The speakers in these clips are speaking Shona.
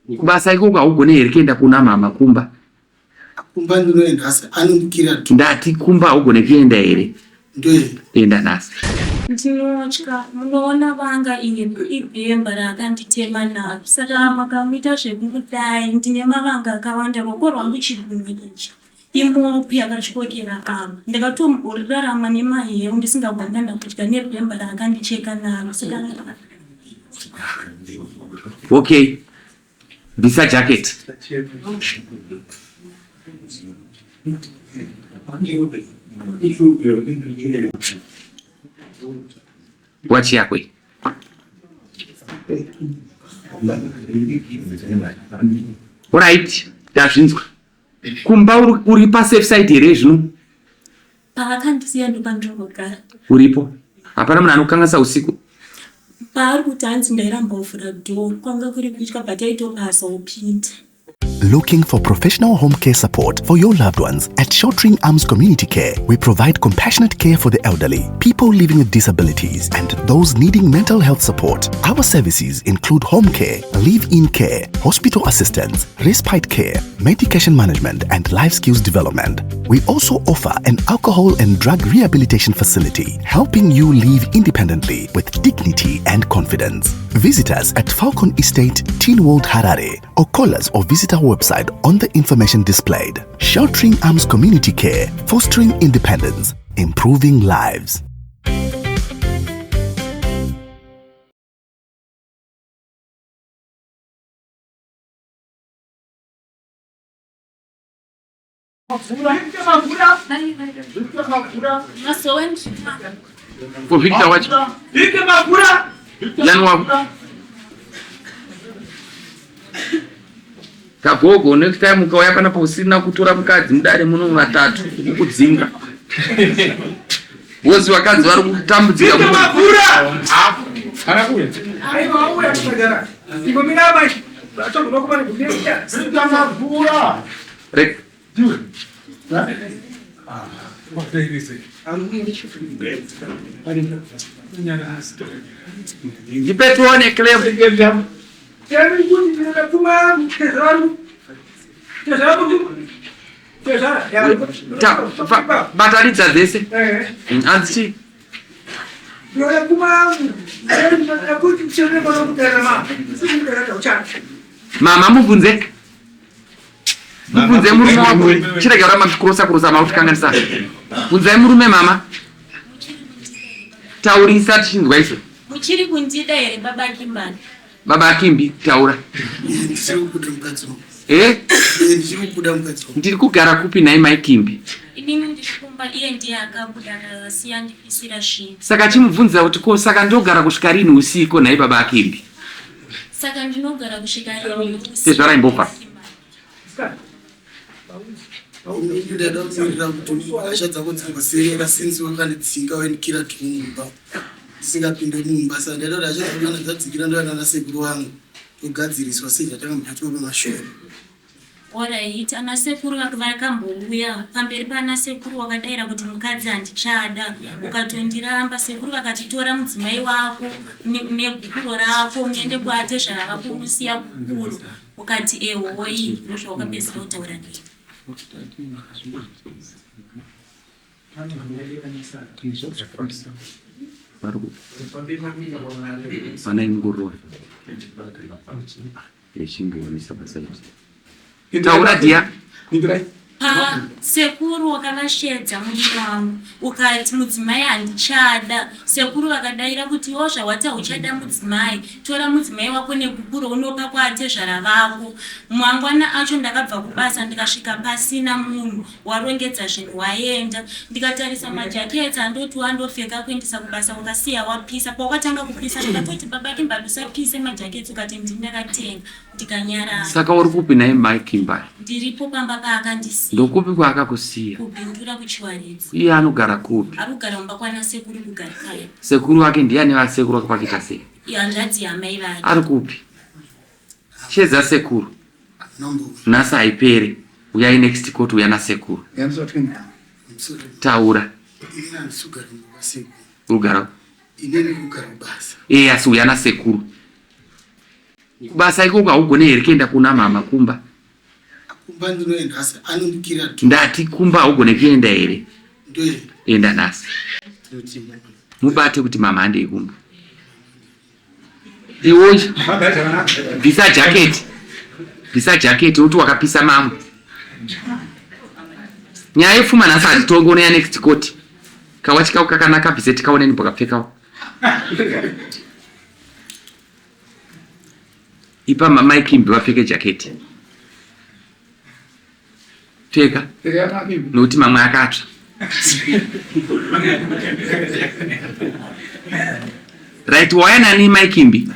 Kubasa ikoko haugone here kuenda kuna mama kumba? Kumba ndinoenda asi anondikira tu. Ndati kumba haugone kuenda here? Ndoenda. Enda nhasi. Ndinotya munoona vanga iri ibhemba raakanditema naro saka makamuita zvekumudai ndine mavanga akawanda ruoko rwangu chigunwe ichi imopu yakatyokera apa ndakatomborarama nemahewu ndisingagoni kana kudya nebhemba raakandicheka naro saka Okay. Bvisa jacket. Wachi yako iyi. Alright, ndazvinzwa. Kumba uri, uri pa safe side here zvino? Paakandisiya ndopandinogara. Uripo. Hapana munhu anokanganisa usiku. Paari kuti hanzi ndairamba kuvhura door kwanga kuri kutya but aitopasa opinda. Looking for professional home care support for your loved ones? At Sheltering Arms Community Care, we provide compassionate care for the elderly, people living with disabilities, and those needing mental health support. Our services include home care, live in care, hospital assistance, respite care, medication management, and life skills development. We also offer an alcohol and drug rehabilitation facility, helping you live independently with dignity and confidence. Visit us at Falcon Estate, Teen World Harare, or call us or visit our website on the information displayed. Sheltering Arms Community Care, fostering independence, improving lives. For Victor wacho. Yani wako. Kagogo next time ukauya panapa usina kutora mukadzi mudare muno vatatu kukudzinga. Vozi vakadzi vari kutambudzika. Re- Ndipe tione claim. Batanidza dzese. Hanzi chii? Mama mubvunze. Mubvunze murume wako. Chirega kuramba muchikurosa kurosa makuti kanganisa. Bvunzai murume mama. Taurisa tichinzwa isu. Muchiri kundida here baba Kimbani? Baba Kimbi taura. Ndichiri kukuda mukadzi wangu. Eh? Ndichiri kukuda mukadzi wangu. Ndiri kugara kupi nhai mai Kimbi? Inini ndiri kumba iye ndiye akabuda akasiya ndipisira zvinhu. Saka chimubvunza kuti ko saka ndogara kusvika rini usiko nhai baba Kimbi? Saka ndinogara kusvika rini usiku? Tezvara imbofa. Ndada kumirira kuti hasha dzako dzimboserera since wakandidzinga wendikira mumba ndisingapinde mumba saka ndaida kuti hasha dzako kana dzadzikira ndoenda nasekuru vangu togadziriswa sezvatakambotwa pamashure. Alright, ana sekuru vakambouya pamberi pana sekuru wakadaira kuti mukadzi handichada ukatondiramba sekuru vakati tora mudzimai wako negupuro rako muende kwatezvara vako unosiya gupuro ukati ehoi ndozvawakapedzisira kutaura neni. Pana ingorora. Yechimboonesa basa iri. Taura dhiya. Pa sekuru wakavashedza murume wangu ukati mudzimai handichada. Sekuru vakadaira kuti iwo zvawati hauchada mudzimai, tora mudzimai wako negupuro unopa kwaatezvara vako. Mangwana acho ndakabva kubasa ndikasvika pasina munhu warongedza zvinhu waenda. Ndikatarisa majaketsi andoti wandopfeka kuendesa kubasa wakasiya wapisa. Pawakatanga kupisa ndikatoti baba Kimba usapise majaketsi ukati ndini ndakatenga ndikanyarara. Saka uri kupi nhai mai Kimba? Ndiripo pamba paakandisiya. Ndokupi kwaakakusiya? Kubindura kuChiwaridzi. Iye anogara kupi? Ari kugara mumba kwana sekuru kuGarikaya. Sekuru vake ndiani vasekuru vake pakuita sei? Ihanzvadzi yamai vake. Ari kupi? Chedza sekuru. Nombo. Nhasi haipere. Uyai next court uya nasekuru. Taura. Inini handisi kugara mumba kwasekuru. Uri kugara? Inini ndiri kugara kubasa. Eh asi uya nasekuru. Kubasa ikoko haugone here kuenda kuna mama kumba? Kumba ndinoenda asi anondikira tu. Ndati kumba haugone kuenda here? Ndoenda. Enda nhasi. Mubate kuti mama handei kumba. Iwe bvisa jacket. Bvisa jacket uti wakapisa mamwe. Nyaya yepfuma nhasi hatitongi unoya next court. Kawachi kako kakanaka bvise tikaone ndimbokapfekawo. Ipa mamai Kimbi vapfeke jaketi. Pfeka. Nokuti mamwe akatsva. Right, wauya nani mai Kimbi?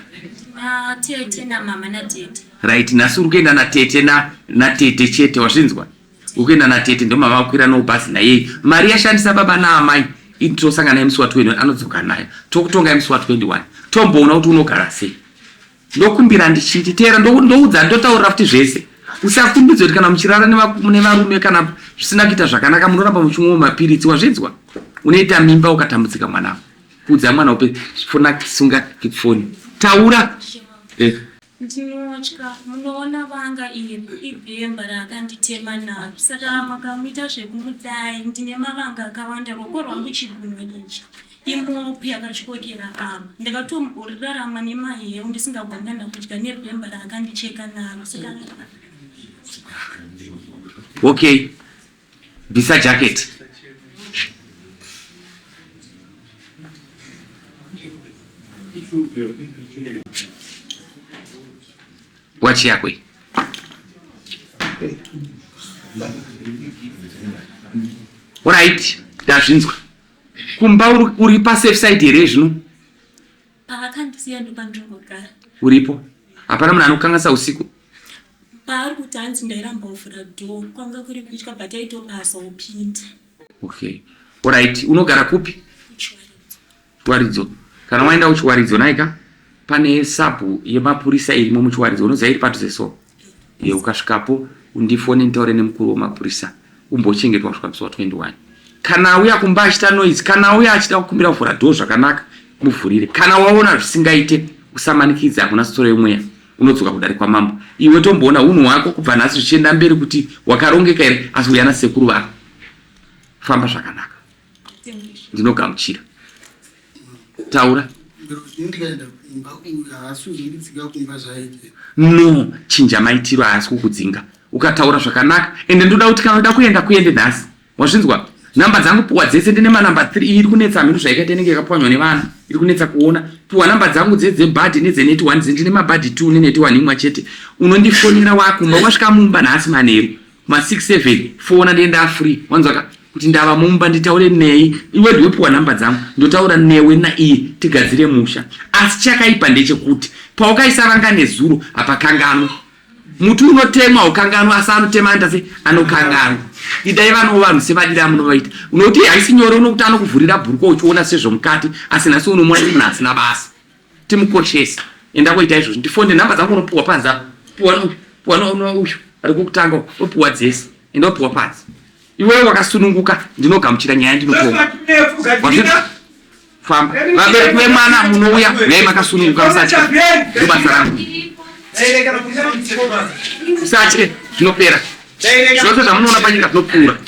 Tete namama natete. Right, nhasi uri kuenda natete na natete chete wazvinzwa? Uri kuenda natete ndomama vakwira nobhazi nayeyi. Mari yashandisa baba naamai itosangana naye musi wa 21 anodzoka nayo. Tokutonga musi wa 21. Tomboona kuti unogara sei. Ndokumbira ndichiti teera ndoudza ndotaurira futi zvese. Usakumbidze kuti kana muchirara nevarume kana zvisina kuita zvakanaka munoramba muchimwawo mapiritsi wazvinzwa? Unoita mimba ukatambudzika mwanangu. Kuudza mwana upe fona sunga foni. Taura. Eh. Ndinotya munoona vanga iri ibhemba raakanditema naro saka makamuita zvekumudai ndine mavanga akawanda ruoko rwangu chigunwe ichi imopu yakatyokera apa ndakatomborarama nemaheu ndisingagoni kana kudya nebhemba raakandicheka naro saka Okay. Bvisa jacket. Wachi yako iyi. Alright, ndazvinzwa. Kumba uri, uri pa safe side here zvino? Paakandisiya ndopandinogara. Uripo? Hapana munhu anokanganisa usiku? Paari kuti hanzi ndairamba kuvhura door kwanga kuri kutya but aitopasa opinda. Okay. Alright, unogara kupi? Kuchiwaridzo. Chiwaridzo. Kana waenda kuchiwaridzo naika pane sabhu yemapurisa irimo muchiwaridzo unoziva iri padhuze so. Ye ukasvikapo undifone nditaure nemukuru wemapurisa umbochengetwa kusvika musi wa 21. Kana auya kumba achita noise, kana auya achida kukumbira kuvhura door zvakanaka muvhurire. Kana waona zvisingaite usamanikidze hakuna sitoro yemweya unodzoka kudare kwamambo. Iwe tomboona hunhu hwako kubva nhasi zvichienda mberi kuti wakarongeka here asi uya nasekuru vako. Famba zvakanaka. Ndinogamuchira. Taura. No, chinja maitiro haasi kukudzinga. Ukataura zvakanaka ende ndoda kuti kana uda kuenda kuende nhasi. Wazvinzwa? Namba dzangu puwa dzese ndine manamba 3 iri kunetsa hameno zvaikaita inenge yakapwanywa nevana iri kunetsa kuona. Puwa namba dzangu dzebhadhi nedzeneti 1 ndine mabhadhi 2 neneti 1 imwa chete. Unondifonera wakumba wasvika mumba nhasi manheru ma 6 7 fona ndiye ndafree wanzwa ka kuti ndava mumba nditaure nei iwe ndiwe puwa namba dzangu ndotaura newe naiye tigadzire musha asi chakaipa ndechekuti paukaisa vanga nezuro hapakanganwa muti unotemwa ukanganwa asi anotema anoita se anokanganwa idai vanowo vanhu sevadiri amunovaita unokuti haisi nyore unokuti anokuvhurira bhurukwa uchiona sezvomukati asi nhasi unomuona munhu asina basa timukoshese enda koita izvozvo ndifonde nhamba dzangu unopuwa panze apa puwa uyu puwa uyu ari kukutanga opuwa dzese enda opuwa panze iwewe wakasununguka ndinogamuchira nyaya ndinotonga famba vabereki vemwana munouya uyai makasununguka musatye ndobasa rangu musatye zvinopera zvose zvamunoona panyika zvinopfuura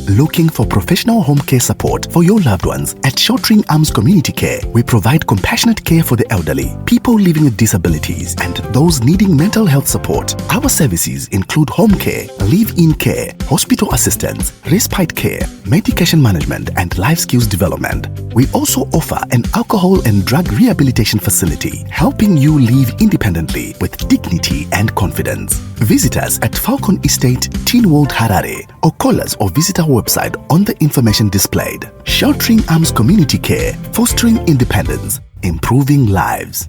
Looking for professional home care support for your loved ones? At Sheltering Arms Community Care, we provide compassionate care for the elderly, people living with disabilities, and those needing mental health support. Our services include home care, live-in care, hospital assistance, respite care, medication management, and life skills development. We also offer an alcohol and drug rehabilitation facility, helping you live independently with dignity and confidence. Visit us at Falcon Estate, Tynwald, Harare, or call us or visit our website on the information displayed. Sheltering Arms Community Care, fostering independence, improving lives.